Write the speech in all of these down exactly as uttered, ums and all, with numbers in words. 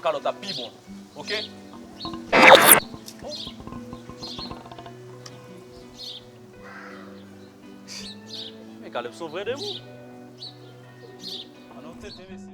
Kalòt la pi bon. Oke? Men Caleb se yon vrè demon. An nou tete, mesye.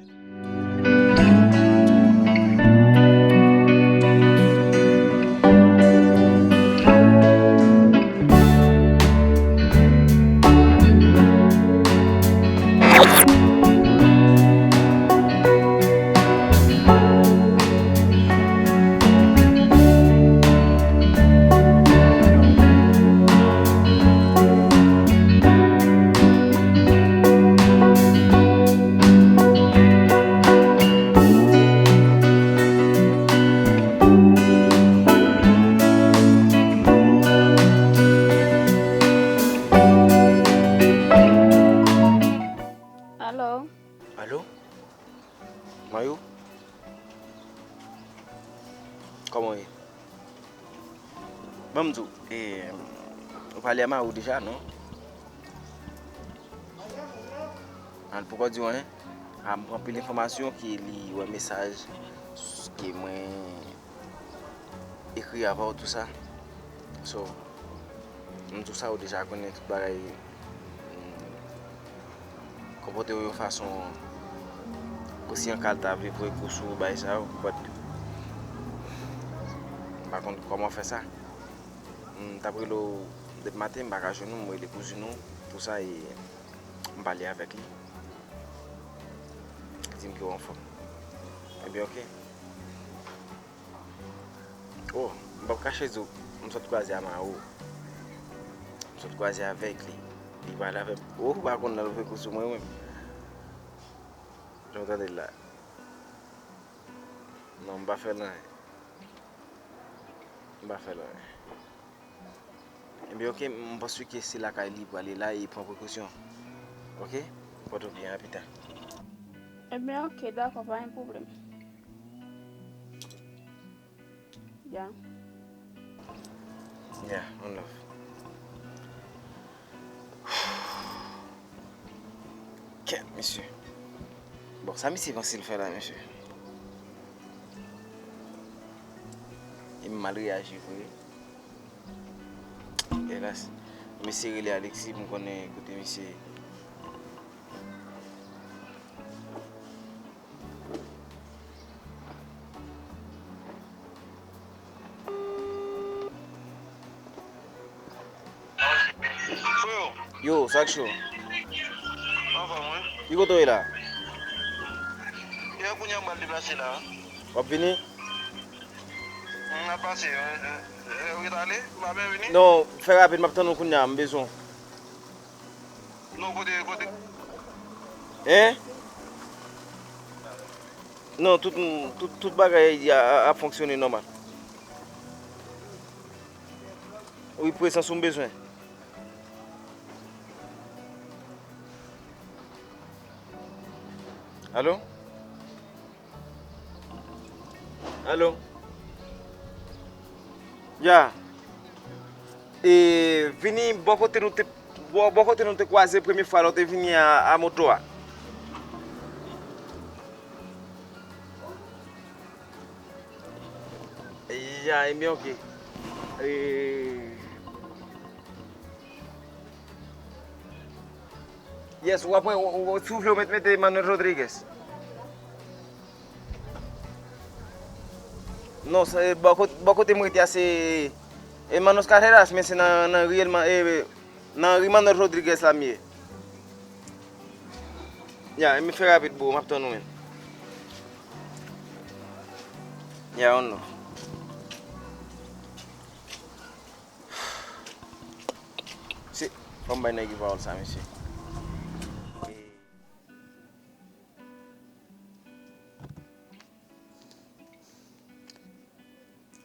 Alo? Alo? Mayou? Kòman w ye? Ban m di w, e, ou pale a Mayou deja, non? A, l poko di w anyen? A, m pran anpil enfòmasyon ke li wè mesaj ke mwen ekri avè w, tou sa. So, m di w sa, ou deja konnen tout bagay, m konpòte w yon fason osi an ka l ta vle pran kou sou bagay sa yo, but m pa konn kòman fè sa. M t ap rele w depi maten, m pa ka jwenn ou, m rele kouzin ou, tou sa, e m pale avèk li. Li di m ke w anfòm. Ebyen, oke. Oh, m p ap kache di w, m sot kwaze a Mao. M sot kwaze avèk li. Li pale avè m. Oh, ou pa konn nan l fè kou sou mwen menm. Jan w tande l la. Non, m pa fè l anyen. M pa fè l anyen. Ebyen, oke, m panse ke se lakay li prale la e pran prekosyon. Oke? Pòt ou byen, a pita. Ebyen, oke, dakò, pa gen pwoblèm. Ya. Ya, one love. Kèt, mesye. Bon, sa misye panse l fè la, mesye? E m mal reyaji vre. Elas. Mesye rele Alexis pou m konnen kote misye ye. Freo. Yo, sa k cho? Anfòm, wi. Ki kote w ye la? Yo, kounye a m pral deplase la. W ap vini? M ap pase, wi. Ou rete ale? M pa byen vini? Non, fè rapid, m ap tann ou kounye a, m bezwen w. Non, kote, kote? Hein? Non, tout, tout, tout bagay a, a, ap fonksyone nòmal. Wi, prezans ou m bezwen. Alo? Alo? Ya. E, vini bò kote nou te, bò, bò kote nou te kwaze premye fwa lè w te vini a, a moto a. Ya, ebyen, oke. E, yes, w ap wè, w, w, si w vle, w mèt mete Emmanuel Rodriguez. Non, se, bò kot-, bò kote m rete a, se Hermanos Carreras, men se nan, nan ri Elma-, e, nan ri Manuel Rodriguez la m ye. Ya, e m fè rapid, bro, m ap tann ou, men. Ya, on nou. Se, fò m bay nèg yo pawòl sa, mesye.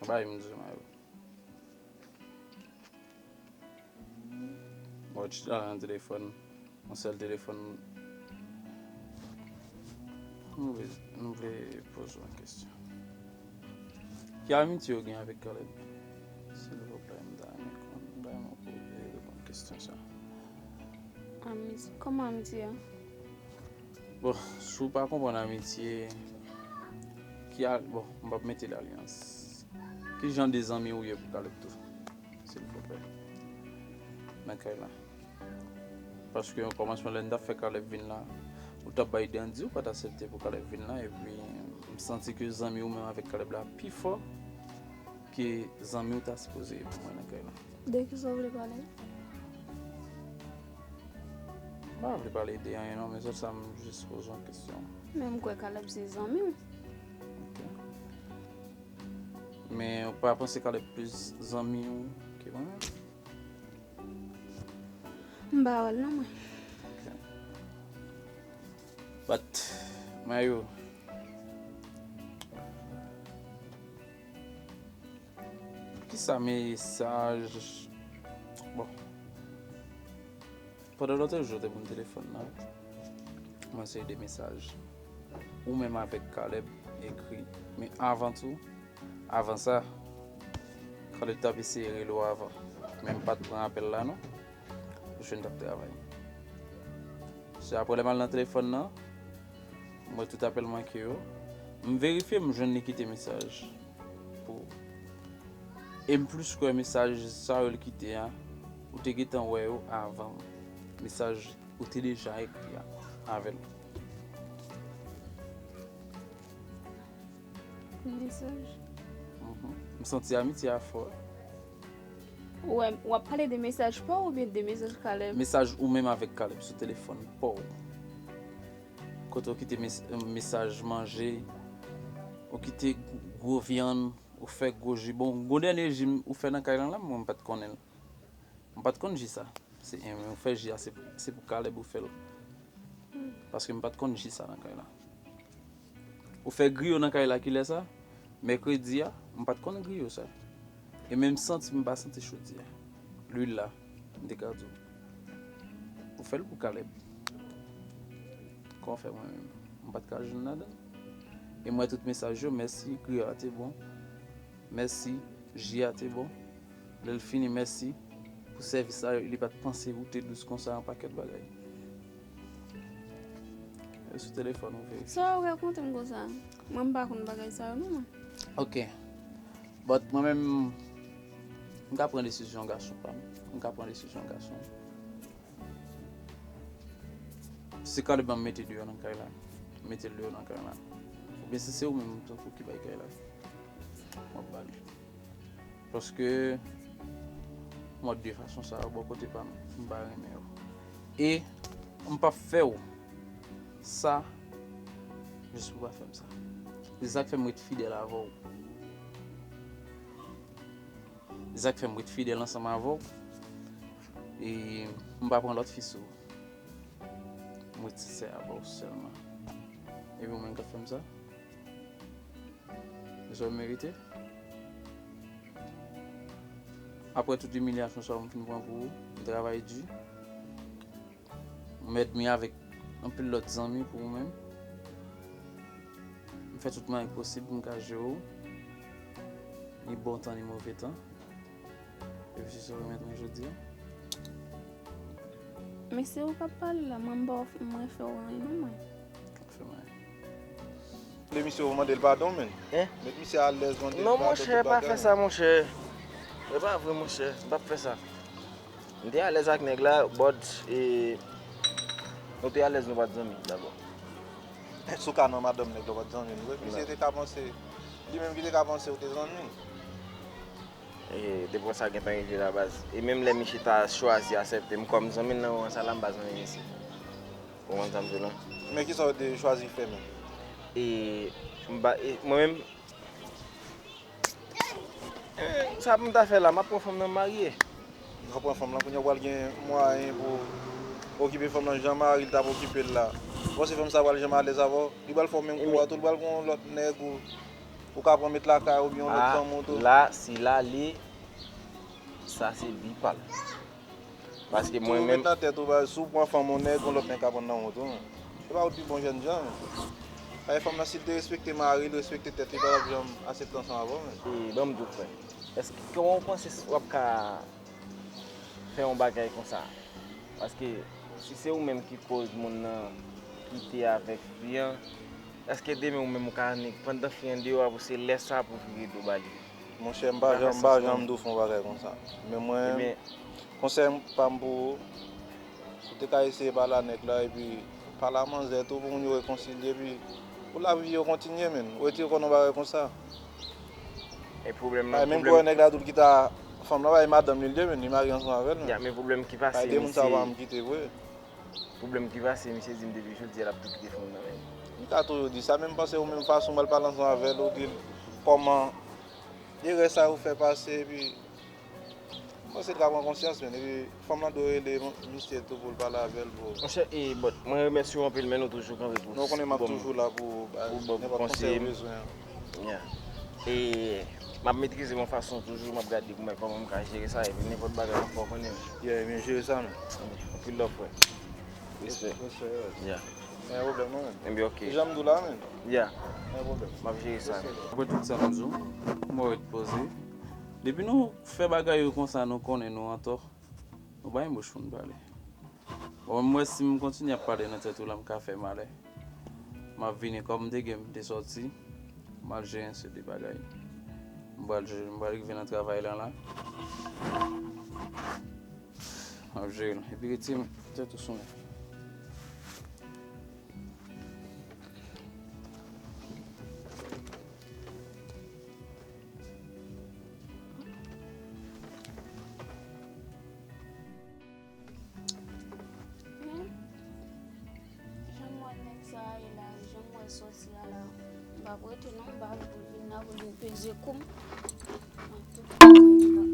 Bay m di Mayo. Bon, chita nan telefòn, yon sèl telefòn. M vle, m vle poze w yon kesyon. Ki amitye w gen avèk Caleb? Silvouplè, m ta renmen konn, bay mwen pou reponn kesyon sa. Amitye, kòman amitye a? Bon, si w pa konprann amitye, Ki a, bon, m p ap mete l alyans. Ki jan de zanmi ou ye pou Caleb tou? Silvouplè. Nan kay la. Paske yon kòmansman lè n t ap fè Caleb vin la, ou t ap bay ide an di ou pa t aksepte pou Caleb vin la, epi m santi ke zanmi ou menm avèk Caleb la pi fò ke zanmi ou ta sipoze ye pou mwen nan kay la. De kisa w vle pale? M pa vle pale de anyen non, men sèl sa m jis poze yon kesyon. Men m kwè Caleb se zanmi w. Ok. Men ou pa panse Caleb plis zanmi w ke mwen menm? M pa wè l non mwen. Ok. But, Mayou, kisa mesaj, bon, pandan lòt jou te pou m telefòn nan, mwen seri de mesaj ou menm avèk Caleb ekri. Men avan tou, avan sa, Caleb t ap eseye rele w avan. Men m pa t pran apèl la non. Paske n t ap travay. Se apre lè m al nan telefòn nan, m wè tout apèl manke yo. M verifye, m jwenn li kite mesaj pou ou. E m plis kwè mesaj sa yo l kite a, ou te gentan wè yo avan mesaj ou te deja ekri a avè l. Mesaj. Mhm. M santi amitye a fò. Ou wè, w ap pale de mesaj pa w oubyen de mesaj Caleb? Mesaj ou menm avèk Caleb sou telefòn pa w. Kote w kite mes-, mesaj manje, ou kite gwo, gwo vyann, ou fè gwo ji. Bon, gwo dènye ji ou fè nan kay lan la, mwen m pa t konnen l. M pa t konn ji sa. Se, eh, ou fè ji a, se, se pou Caleb ou fè l. Paske m pa t konn ji sa nan kay la. Ou fè griyo nan kay la kilè sa? Mèkredi a, m pa t konn griyo sa. E menm santi, m pa santi chodi a. Lwil la, m te ka di w. Ou fè l pou Caleb. Kòman w fè mwen menm? M pa t ka jwenn ladan l. E m wè tout mesaj yo, mèsi, griyo a te bon. Mèsi, ji a te bon. Lè l fini, mèsi pou sèvis la, li pa t panse ou te dous konsa, yon pakèt bagay. E sou telefòn ou veye. Sa w rakonte m konsa? Mwen, m pa konn bagay sa yo non, mwen. Ok. But mwen menm, m ka pran desizyon gason pa m. M ka pran desizyon gason. Si Caleb ban m mete deyò nan kay la, mete l deyò nan kay la. Oubyen si se ou menm tankou ki bay kay la, m ap ba l. Paske mwen de fason sa yo bò kote pa m, m pa renmen yo. E m p ap fè w sa jis pou w pa fè m sa. Se sa k fè m ret fidèl avè w. Se sa k fè m ret fidèl ansanm avè w. E m pa pran lòt fi sou ou. M ret sensè avè w sèlman. Epi ou menm k ap fè m sa? Se sa w merite? Apre tout imilyasyon sa yo m fin pran pou ou, m travay di. M èdmi avèk anpil lòt zanmi pou ou menm. M fè tout mwayen posib pou m ka jere w. Ni bon tan, ni move tan. Epi se sa w remèt mwen jodi a. Men se ou k ap pale la, mwen m pa w, mwen fè w anyen non mwen. Fè mwen. Lè misye ou mande l padon, men. Hein? Met misye alèz, mande l padon, tout bagay. Non, monchè, pa fè sa, monchè. E pa vre, monchè. M p ap fè sa. M te alèz ak nèg la, but, e, nou te alèz, nou pa t zanmi dabò. Èske w ka nan madanm nèg la, w pa t zanmi l vre? Misye te ka panse, li menm ki te ka panse ou te zanmi l. E, depi sa gentan rive la, baz. E menm lè misye ta chwazi aksepte m kòm zanmi l nan moman sa la, m pa zanmi misye. Ou konprann sa m di w la? Men kisa w te chwazi fè menm? E, m pa, e, mwen menm, e, sa pou m ta fè la, m ap pran fanm nan m marye. Ou pran fanm lan, kounye a w pral gen mwayen pou okipe fanm lan jan mari l t ap okipe l la. Ou panse fanm sa pral janm alèz avè w? Li pral fè w menm kou a tou, li pral gen yon lòt nèg ou, ou ka pran met lakay ou oubyen yon lòt fanm ou tou. La, si l ale, sa se bi pa l. Paske mwen menm. Tou met nan tèt ou, si w pran fanm yon nèg, yon lòt nèg ka pran nan ou tou. Se pa ou t pi bon jènjan, men. Paske fanm nan, si l te respekte mari l, respekte tèt li, li pa t ap janm aksepte ansanm avè w, men. E, ban m di w, frè. Èske, kòman w panse w ap ka fè yon bagay konsa? Paske si se ou menm ki koz moun nan kite avèk fi an, Èske demen ou menm ou ka annik pandan fi an deyò a pou se lè sa pou w vire do ba li? Monchè, m pa janm, m pa janm di w fè yon bagay konsa. Men mwen, konsèy pa m pou ou, ou te ka eseye pale a nèg la, epi pale a manzè tou pou moun yo rekonsilye, epi pou lavi yo kontinye, menn. Ou retire kò nan bagay konsa. E pwoblèm nan, menm pou wè nèg la tou l kite fanm lan, bay madanm li l ye, menn, li marye ansanm avè l, menn. Ya, men pwoblèm ki pase, bay de moun sa yo pa janm kite vre. Pwoblèm ki pase, misye di m depi jodi a l ap tou kite fanm nan, menn. M ka toujou di sa, men m panse ou menm fason mwen pale ansanm avè l, ou di l kòman erè sa ou fè pase, epi m panse l ka pran konsyans, menn, epi fanm lan dwe rele misye tou pou l pale avè l, pou... Monchè, e, but, mwen remèsye w anpil, men nou toujou kanpe pou... Non, ou konnen m ap toujou la pou, pou nenpòt konsèy ou bezwen an. Yeah. E m ap metrize m yon fason toujou, m ap gade kòman, kòman m ka jere sa, epi nenpòt bagay m ap fè w konnen. Yeah, ebyen jere sa, menn. Anpil love, frè. Respè. Respè, yeah. Yeah. Pa gen pwoblèm non, menn. Ebyen, ok. Jan m di w la, menn. Yeah. Pa gen pwoblèm. M ap jere sa. Respè, bro. Apre tout sa m di w, m wè w ret poze. Depi nou fè bagay yo konsa, nou konnen nou antò. Nou bay bouch pou n pale. Bon, mwen, si m kontinye ap pale nan tèt ou la, m ka fè malè. M ap vini kòm m te gen, m te sòti. M al jere yon seri de bagay. M pral jere, m pral rive nan travay lan la. M ap jere l. Epi retire tèt ou sou mwen. Hmm. Jan m wè nèg sa a ye la, jan m wè l sòti a la, m p ap rete non, m pa vle pou l vin la, pou l vin peze kou m. M ap tou pran kay m la.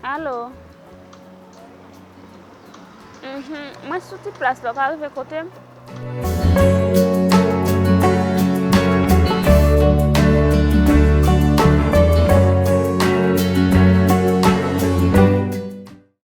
Alo. Mhm. Mwen sou ti plas la, ou ka rive kote m?